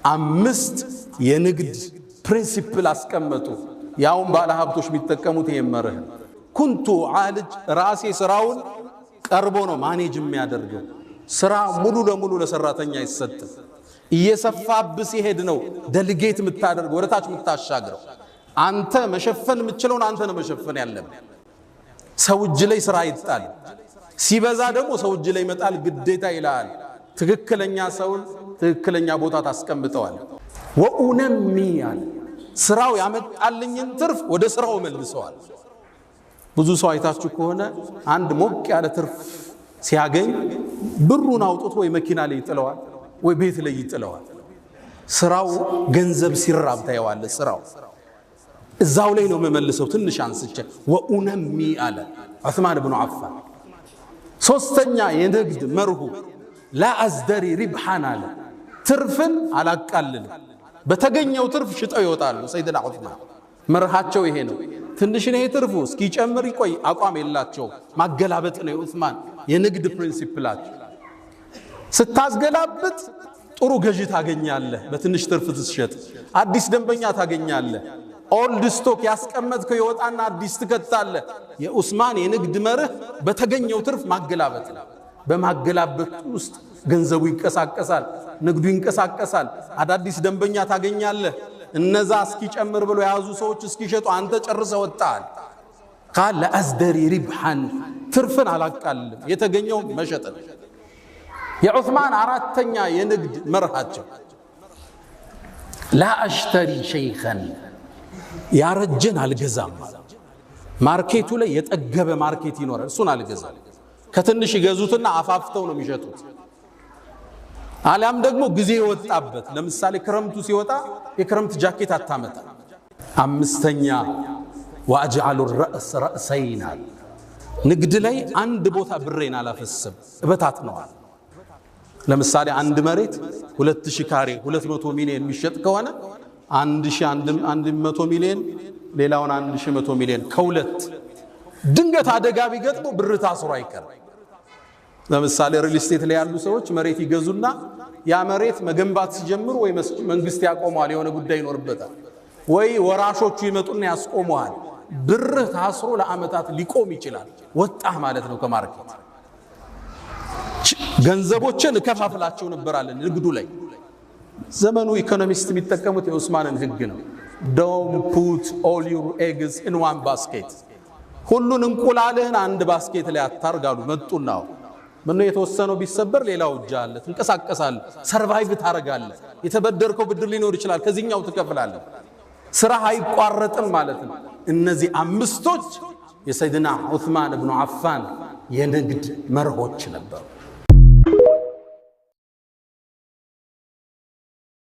አምስት የንግድ principle አስቀመጡ። ያውም ባለ ሀብቶች የሚጠቀሙት ይሄን መርህ። كنت أعالج ራሴ ስራውን ቀርቦ ነው manage የሚያደርገው። ስራ ሙሉ ለሙሉ ለሰራተኛ አይሰጥም። እየሰፋብ ሲሄድ ነው delegate የምታደርገው፣ ወደ ታች የምታሻግረው። አንተ መሸፈን የምትችለውን አንተ ነው መሸፈን ያለብህ። ሰው እጅ ላይ ስራ አይጣል። ሲበዛ ደግሞ ሰው እጅ ላይ መጣል ግዴታ ይላል። ትክክለኛ ሰውን ትክክለኛ ቦታ ታስቀምጠዋል። وأنمي አለ፣ ስራው ያመጣልኝን ትርፍ ወደ ስራው መልሰዋል። ብዙ ሰው አይታችሁ ከሆነ አንድ ሞቅ ያለ ትርፍ ሲያገኝ ብሩን አውጥቶ ወይ መኪና ላይ ይጥለዋል፣ ወይ ቤት ላይ ይጥለዋል። ስራው ገንዘብ ሲራብ ታየዋለህ። ስራው እዛው ላይ ነው የምመልሰው። ትንሽ አንስቼ وأنمي አለ ዑስማን ብኑ ዓፋን። ሶስተኛ የንግድ መርሁ لا أزدري ربحا አለ፣ ትርፍን አላቃልልም። በተገኘው ትርፍ ሽጠው ይወጣሉ። ሰይድና ዑስማን መርሃቸው ይሄ ነው። ትንሽ ነው ትርፉ እስኪጨምር ይቆይ አቋም የላቸው። ማገላበጥ ነው የዑስማን የንግድ principle ኣቸው። ስታስገላብጥ ጥሩ ገዢ ታገኛለህ። በትንሽ ትርፍ ስትሸጥ አዲስ ደንበኛ ታገኛለህ። Old stock ያስቀመጥከው ይወጣና አዲስ ትከታለህ። የኡስማን የንግድ መርህ በተገኘው ትርፍ ማገላበጥ ነው። በማገላበጥ ውስጥ ገንዘቡ ይንቀሳቀሳል፣ ንግዱ ይንቀሳቀሳል። አዳዲስ ደንበኛ ታገኛለህ። እነዛ እስኪጨምር ብሎ የያዙ ሰዎች እስኪሸጡ አንተ ጨርሰህ ወጣል። قال لا أزدري ربحا ትርፍን አላቃልም፣ የተገኘው መሸጥ ነው። የዑስማን አራተኛ የንግድ መርሃቸው لا أشتري شيخا ያረጀን አልገዛም። Market ኡ ላይ የጠገበ market ይኖራል፣ እሱን አልገዛም። ከትንሽ ይገዙትና አፋፍተው ነው የሚሸጡት። አሊያም ደግሞ ጊዜ የወጣበት፣ ለምሳሌ ክረምቱ ሲወጣ የክረምት ጃኬት አታመጣ። አምስተኛ وأجعل الرأس رأسين ንግድ ላይ አንድ ቦታ ብሬን አላፈስም፣ እበታትነዋል። ለምሳሌ አንድ መሬት 2000 ካሬ 200 ሚሊዮን የሚሸጥ ከሆነ 1100 ሚሊዮን፣ ሌላውን 1100 ሚሊዮን ከሁለት ድንገት አደጋ ቢገጥመው ብር ታስሮ አይቀርም። ለምሳሌ real estate ላይ ያሉ ሰዎች መሬት ይገዙና ያ መሬት መገንባት ሲጀምሩ ወይ መንግስት ያቆመዋል፣ የሆነ ጉዳይ ይኖርበታል፣ ወይ ወራሾቹ ይመጡና ያስቆመዋል። ብርህ ታስሮ ለዓመታት ሊቆም ይችላል። ወጣህ ማለት ነው ከ market። ገንዘቦችን እከፋፍላቸው ነበራለን ንግዱ ላይ። ዘመኑ economist የሚጠቀሙት የኡስማንን ህግ ነው። Don't put all your eggs in one basket፣ ሁሉን እንቁላልህን አንድ basket ላይ አታርጋሉ። መጡና ምነው የተወሰነው ቢሰበር ሌላው እጅ አለ፣ ትንቀሳቀሳለህ፣ survive ታረጋለህ። የተበደርከው ብድር ሊኖር ይችላል፣ ከዚህኛው ትከፍላለህ። ስራህ አይቋረጥም ማለት ነው። እነዚህ አምስቶች የሰይድና ዑስማን እብኑ ዓፋን የንግድ መርሆች ነበሩ።